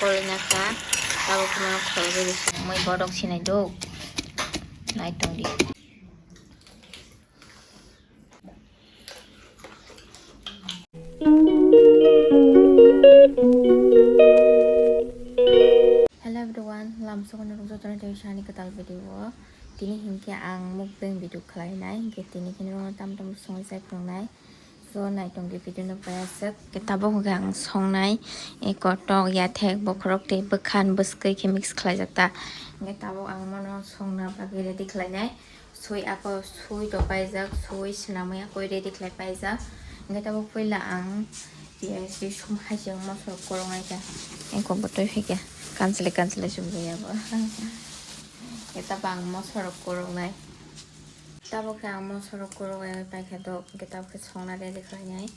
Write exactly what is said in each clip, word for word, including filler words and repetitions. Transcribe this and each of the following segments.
Kol nakha, tabuk kheno khol bwrwi sinai, mui bodok sinai do. Nai tongdi. Hello everyone, lamsokno rwng jotono tei sani kwtal video o. Tini hinkhe ang mukbang video khlainai, hinkhe tini kheno tam tam songwi chai phunuknai. So, naitongdi video no payaswk. Ke tabuk hwnkhe ang songnai. Eko tok, yathek, bokhorok tei bwkhan bwskwi khe mix khlaijak ta. Hwnkhe tabuk ang mono songna bagwi ready khlainai. Sui ako, sui to paijak, sui swnamwi ako ready khlai paijak. Hwnkhe tabuk puila ang piyaj, risum, haichwng, mosorok kwrwngnaikha. Eko bwtwi phaikha. Kanchwlwi kanchwlwi sumjaya bo. Hwnkhe tabuk ang mosorok kwrwknai. Tabuk khe ang mosorok kwrwgwi paikha do, hwnkhe tabuk khe songna ready khlainai.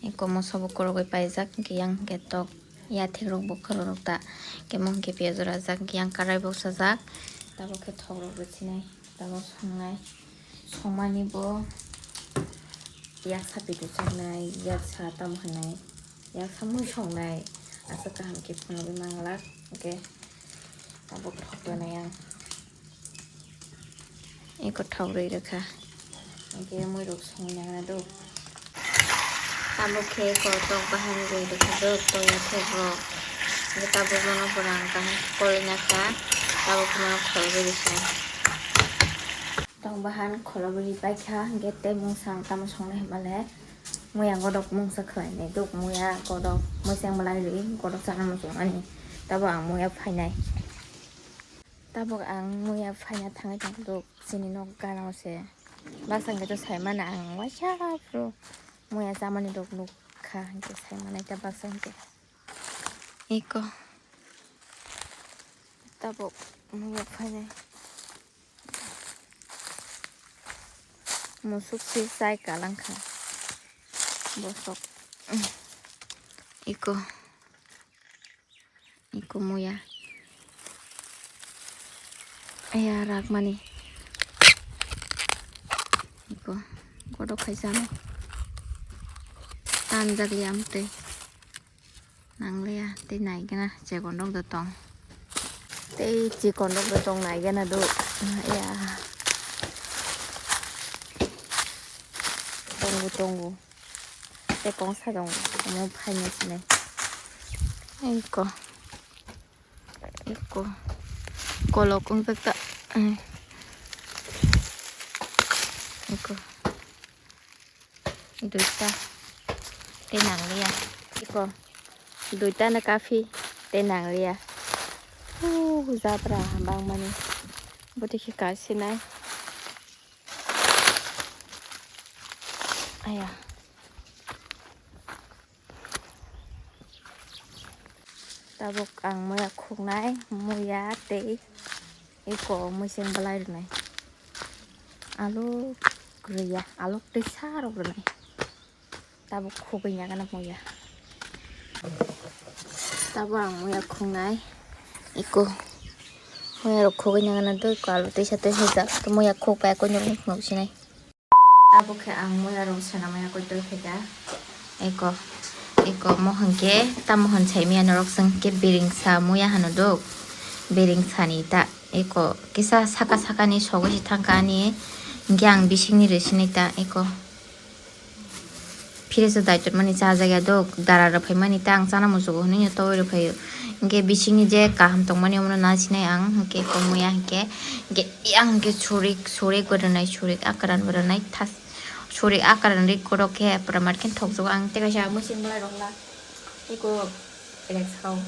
Eko moso bo kwrwgwi paijak, hwnkhe yang hwnkhe tok, yathek rok bo kwrwrok ta. Hwnkhe mo hwnkhe piyaj rajak, hwnkhe yang karai bwsajak. Tabuk khe thok rok rwchinai, tabuk songnai. Songmani bo yaksa video chaknai, yaksa tamo hinai, yaksa mui songnai. Aswk kaham khe phunugwi manglak, hwnkhe tabuk thok rwnai ang. Eko thok rwi rwkha. Hwnkhe mui rok songwi nangna do. Tabuk khe eko tok bahan rwi rwkha do, tok yathek rok. Hwnkhe tabuk bono pura ang kaham khe kolwi nakha. Tabuk bono khol rwi rwkha. Tok bahan khol rwi paikha, hwnkhe tei mungsa ang tamo songnai hinmale. Muya godok mungsa khlainai do, muya godok mui cheng belai rwi, godok chana muchungmani. Tabuk ang muya phainai. Tabuk ang muya phaina thangwi tongkha do chini nok ganao se. Baksa hwnkhe to saimano ang waisa phuru muya chamani rok nukha hwnkhe saimano ta baksa hwnkhe. Eko. Tabuk muya phainai. Musuk se chai kalangkha. Bosok. Eko. Eko muya. Aya rakmani. Eko. Godok khai chano. Tanjak ya amtwi. Nangliya, tei naigena chikon rok do tong. Tei chikon rok do tong naigena do. Ya. Tongo, tongo. Tei kongsa tongo. Omo phaina sinai. Eko. Eko. Kolok wngkha ta. Eko. Duita. Tei nangliya. Eko. Duita no kafi. Tei nangliya. Uh, jabra bangmani. Bwtwi khe kasinai. Aya. Tabuk ang muya khuknai, muya tei eko muising belai rwnai. Alu rwya, alu tei sa rok rwnai. Tabuk khugwi nagana muya. Tabuk ang muya khuknai, eko muya rok khugwi nagana do, eko alu tei sa tei hojak, muya khukbai eko nuknuk sinai. Abo khe ang muya rok swnamwi yakui twi phaikha. Eko, eko mo hwnkhe tamo hwn saimaya norok chwng khe biring sa muya hano dok. Biring sani ta eko kisa saka sakani sogwi se thangkha ani, hwnkhe ang bisingni rw sinai ta eko. Fridge o daitor mani chajakya dok, dara rw phaimani ta ang chana muchugo hwnwi no towoi rw phaio. Hwnkhe bisingni je kaham tongmani omono na sinai ang, hwnkhe eko muya hwnkhe, hwnkhe yang hwnkhe surik, surik bo rwnai, surik akran bo rwnai thas. Suri akar ri korok khe pura mat khe thokjago ang tei kaisa muising bwlai rok la tei ko elek sao.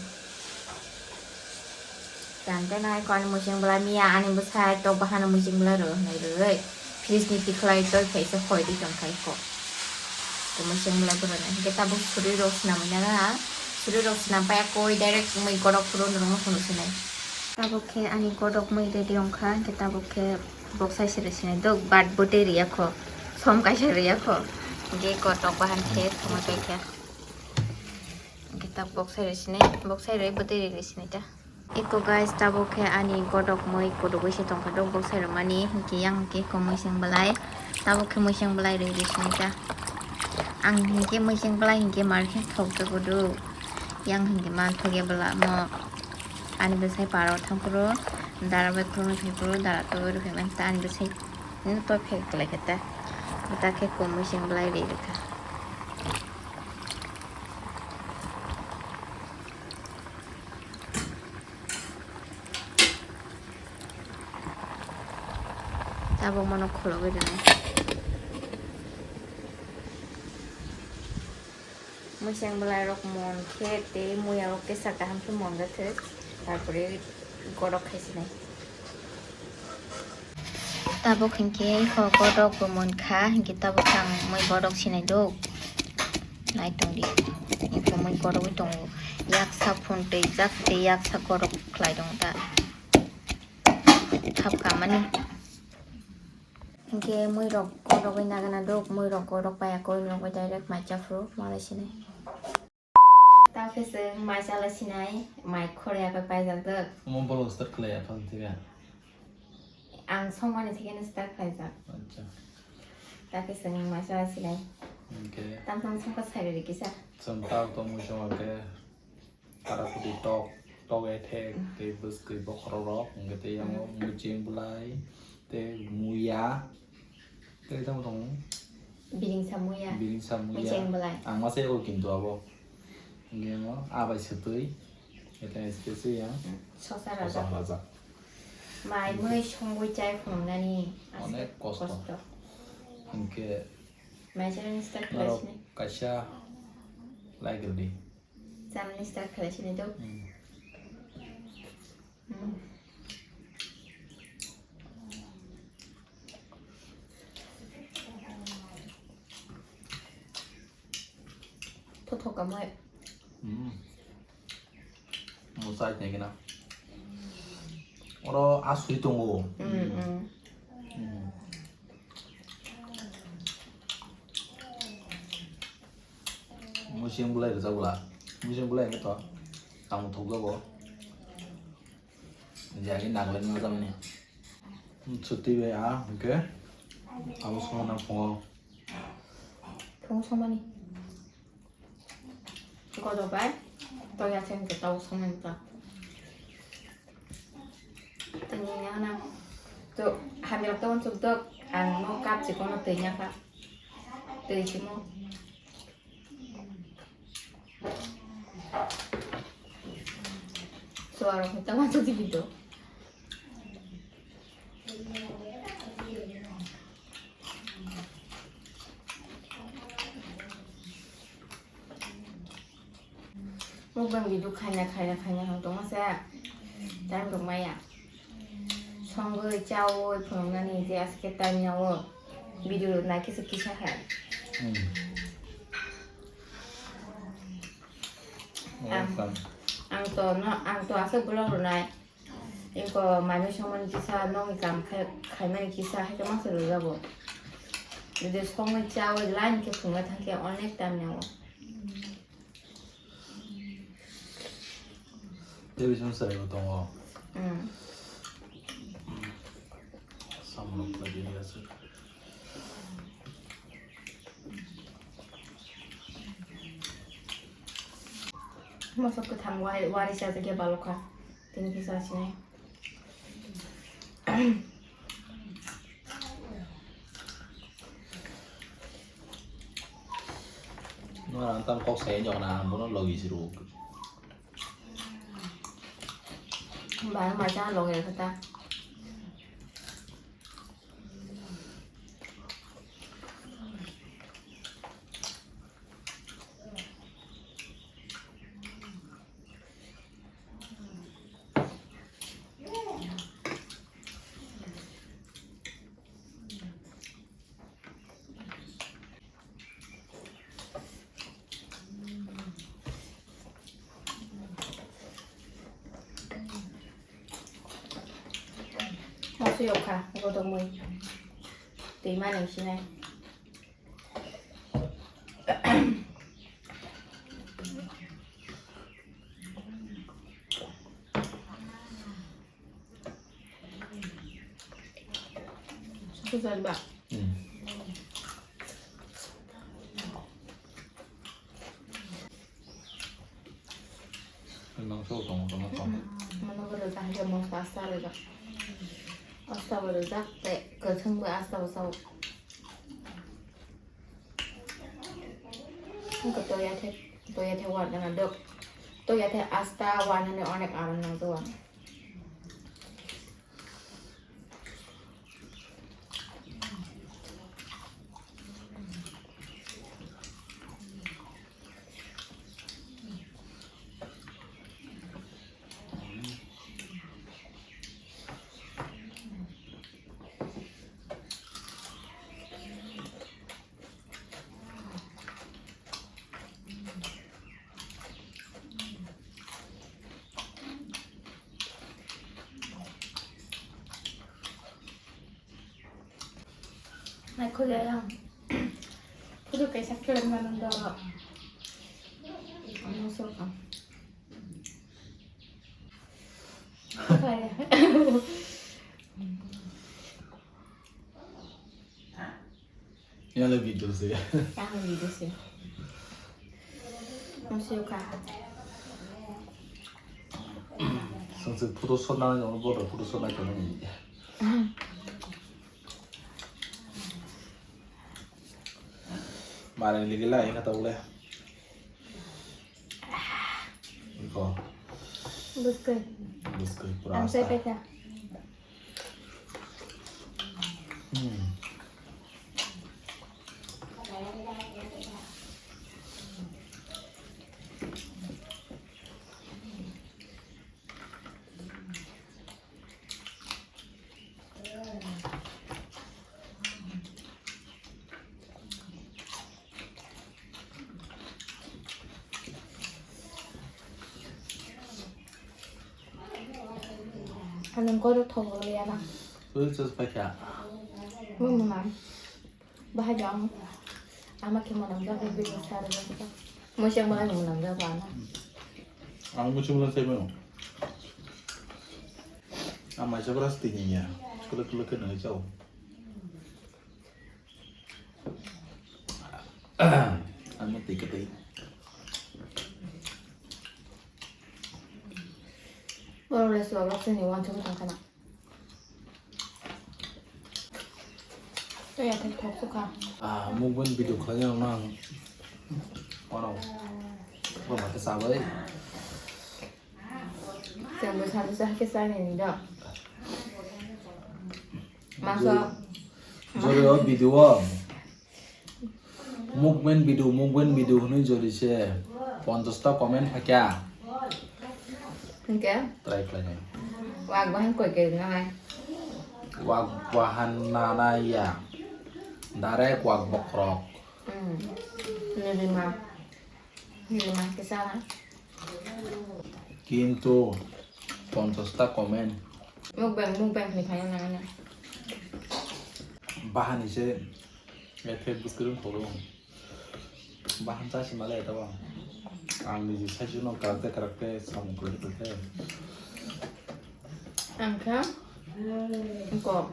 Tang tei nai ko ani muising bwlai miya ani bwsai tok bahano muising bwlai rw hinwi rwwi fridge ni tikhlai toi phai se hoi di tong khai ko. Tei muising bwlai bwrwi nai hwnkhe tabuk suri rok swnam nai na suri rok swnam pai koi direct mui korok phuru norok no phunuk sinai. Tabuk khe ani kodok mui ready wngkha hwnkhe tabuk khe. Boksai se rw sinai dok, but bo tei rw ya kho, som kaisa rw ya kho. Hwnkhe kotok bahan khe thongwi paikha. Hwnkhe ta boksai rw sinai, boksai rw bo tei rw sinai ta. Eko guys, tabuk khe ani godok mui kudugui se tongkha dok, boksai rwmani, hwnkhe yang hwnkhe eko muising bwlai, tabuk khe muising bwlai rw rw sinai ta. Ang hwnkhe muising bwlai hwnkhe mar khe thokjago do, yang hwnkhe man thokya bwla mo. Ani bwsai paro thangphuru dara bai phuru phaiphuru dara to bai rwphai manta ani bwsai no to phek lai khe ta. Ta khe kumui sing belai ri rwkha. Tabuk mano khulogwi rwnai. Mui seng belai rok mon khe tei muya rok kesa kaham khe mon gathwk, tarpore godok khai sinai. Tabuk hinkhe ho godok bo mon kha, hinkhe tabuk ang mui godok sinai do. Nai tong di, hinkhe mui godogwi tongo. Yaksa phun twijak tei yaksa godok khlai tongo ta. Thap kamani. Hinkhe mui rok godogwi nagana do, mui rok godok paiya koi, mui rok bai direct mai cha phuru malai sinai. Tao khe chwng mai chala sinai, mai khorya bai paijak dok. Omo bolong start khlai ya phang thika? Ang songmani thikeno start khlaijak. Acha. Tao khe chwng mai chala sinai. Okay. Tam tam songkha sai rwdi kisa. Chwng tao tongmui songma khe karakuti tok, tok ethek, tei bwskwi bokhorok rok, hwnkhe tei yango muching bwlai, tei muya. Tei tamo tongo? Biringsa muya. Biringsa muya. Mucheng belai. Ang masa yago kintu abo. Hingke ano abai swtwi. Eta especially yang. Sosa rajak. Sosa rajak. Mai mui songwi chai phunuknani. Onek kosto. Kosto. Hingke. Mai chai ni start norok khlaisini. Kaisa like rwdi. Chana ni start khlaisini do. Hmm. Thothok kamai. Hmm. Mo sai teng kena. Oro asui tongo. Hmm, hmm. Hmm. Muising bulai rijak bwla. Muising bulai hwnkhe to tamo thokjago. Jagwi Nagaland ma jamani. Chuti bai ah hwnkhe abo songna pho. Phung songmani. Godo bai. To ya sen ke tau songmani ta. Tini nyana. To hamil to unsuk dok. Ang no kap chikono tei nyaka. Tei chimo. Suarok hita masa di gitu. Mukbang video khaina khaina khaina hang tongma se. Time rok maya. Songwi chawi phunuknani je aske time nao video naikhe se kisa hai. Hmm. Ang, ang to no, ang to aswk vlog rwnai. Eko mami songmani kisa, nokni kam khai, khaimani kisa, haikhe mangsa rwjago. Jodi songwi chawi line khe phunukna thangkhe onek time nao. Tei bising chwraibo tongo. Hmm. Samung khlai di aswk. Mosok kwthang wari, wari chajakya balokha. Tini kisa sinai. Nora ang tam kok sai jok na, ang bono logi siru. Ba ma cha logi kata. Mosoi okha, godok mui. Twi mani sinai. Susu jani ba. Hmm. Mangso Tongo, tongo, tongo. Mano bo rijak, hake mosla asta rijak. Asta bo rijak, tei kwthwng bo asta bo sao. Hwnkhe toya the, toya the wanana dok. Toya the asta wanani onek aram nangjago. Naikholi ayang. Photo kaisa khlai mano do. Ano so ka. Kaya. Yale video se. Ang video se. Ang se ka. Sangse photo shot na, bodo photo shot na kamo ni. Mare ligi la, ina tau le. Iko. Bwskwi. Bwskwi pura. Ang sai asta. Peta. Hmm. Anong koro thok liya na. Tui chus paikha. Mung mung. Bahai jang. Ama khe monam jak, bini sar jak. Muisang bahai monam jak ba na. Ang muisang bahai sai mano. Ang maisa bwrang twi ni ya. Kwlwk kwlwk khe nai chao. Ang twi kwtwi. Borok le suwak rok chini uansugwi tong khana. Tei ya thai thok sukha. Ah, mukbang video khlai yang nang. Oro. Bo ma khe sabai. Chwng bo sadu sa khe sai ni do. Mangso. Jori, jori o video o. Mukbang video, mukbang video hwnwi jori se ponchash ta comment phaikha. Hwnkhe? Try khlainai. Wak bahan koi khe wngnai. Wak bahan nanai ya. Direct wak bokhorok. Hmm. Nirima. Nirima kisa na. Kintu ponchash ta comment. Mukbang, mukbang ni khaina nangani. Bahani se. Effect bwswk rwng thoro. Bahan cha sima le tabo. Ang niji saichwno karakte karakte samung kwrwi kwrwi khe. Ang kha ko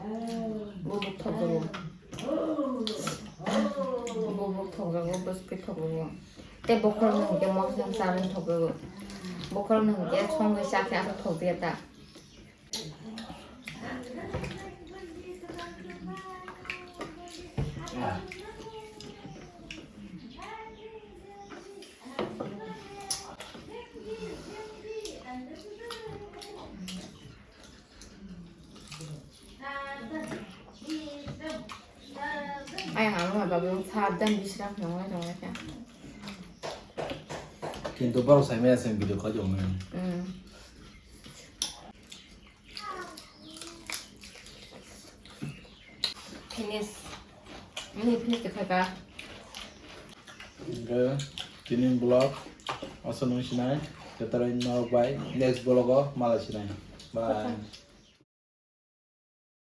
bubuk thok jago. Bubuk thok jago, bwswk thok jago. Tei bokhorok no hwnkhe mosla cha rwng thok jago. Bokhorok no hwnkhe songwi cha khe aswk thok ya ta. Ayang amo hai babu sabdan bisrang nongai nongai kha. Kintu borok sai maya seng video khlai tongo. Hmm. Finish. Ini finish khe kha. Hingke tini vlog aswk nung sinai, kwtarai norok bai next vlog o malai sinai. Bye.